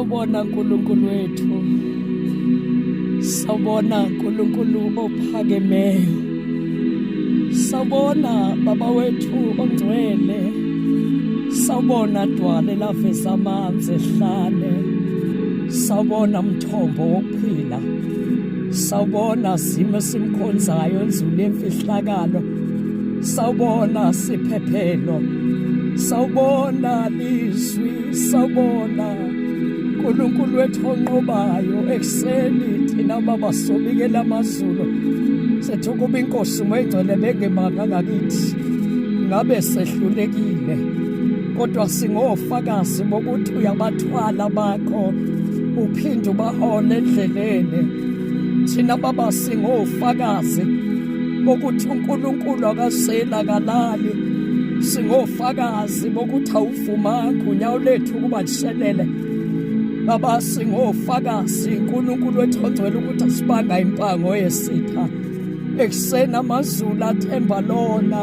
Sawubona uNkulunkulu wethu. Sawubona uNkulunkulu ophakemeyo. Sawubona baba wethu ongcwele. Sawubona dwale laveza amanzi ehlane. Sawubona mthombo wokuphila. Sawubona simo esimkhonzayo enzulu yemfihlakalo. Sawubona siphephelo. Sawubona lizwi Sawubona uNkulunkulu wethu onqobayo ekuseni thina baba sobikela amazulu sethi ukuba inkosi umoyingcwele bengemanga ngakithi ngabe sehlulekile kodwa singofakazi bokuthi uyabathwala bakho uphinde ubahole endleleni thina baba singofakazi bokuthi uNkulunkulu akasela kalali singofakazi bokuthi awuvumanga unyawo lethu ukuba lishelele baba singofakazi uNkulunkulu wethu ongcwele ukuthi asibanga impango yesitha ekuseni amazulu athemba lona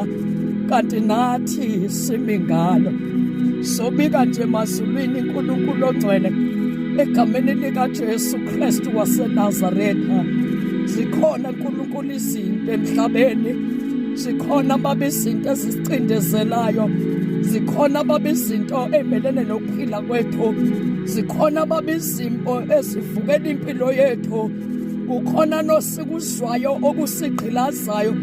kanti nathi simi ngalo sobika nje emazulwini uNkulunkulu ongcwele egameni likaJesu Kristu waseNazaretha zikhona uNkulunkulu izinto emhlabeni zikhona baba izinto ezisicindezelayo zikhona baba izinto emelene nokuphila kwethu zikhona baba izimpo ezivukela impilo yethu kukhona nosikuzwayo okusigqilazayo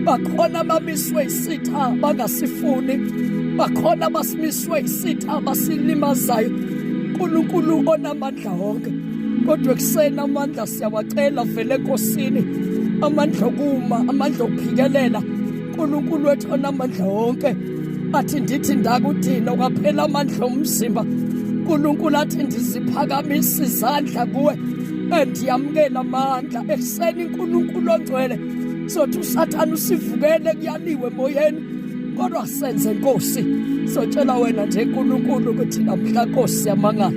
bakhona abamiswe isitha bangasifuni bakhona abasimiswe isitha basilimazayo uNkulunkulu onamandla wonke kodwa ekuseni amandla siyawacela vele enkosini amandla okuma amandla okuphikelela uNkulunkulu wethu onamandla wonke athi ndithi ndakudina kwaphela amandla omzimba uNkulunkulu athi ndiziphakamisa izandla kuwe endiyamukela amandla ekuseni uNkulunkulu ongcwele sothi usathane usivukele kuyaliwe emoyeni kodwa senze nkosi sotshela wena nje uNkulunkulu ukuthi namhla nkosi yamanga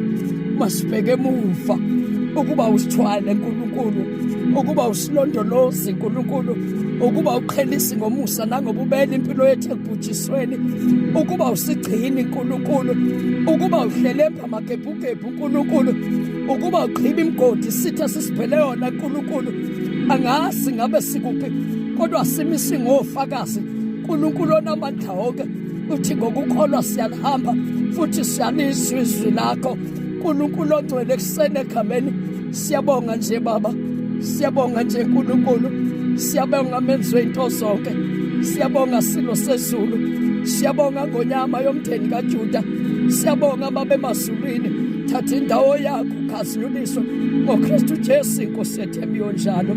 masibheke emuva ukuba usithwale uNkulunkulu ukuba usilondoloze uNkulunkulu ukuba uqhelise ngomusa nangobubele impilo yethu ekubhujisweni ukuba usigcine uNkulunkulu ukuba uhlelemba amagebhugebhu uNkulunkulu ukuba ugqiba imigodi sithe sisibhele yona uNkulunkulu angazi ngabe sikuphi kodwa simi singofakazi uNkulunkulu onamandla wonke uthi ngokukholwa siyalihamba futhi siyalizwa izwi lakho uNkulunkulu ongcwele ekuseni egameni siyabonga nje baba siyabonga nje uNkulunkulu siyabonga menzi into zonke siyabonga silo sezulu siyabonga ngonyama yomndeni kaJuda siyabonga baba emazulwini thatha indawo yakho ukhazinyuliswe ngoKristu Jesu inkosi yethu emiyo njalo.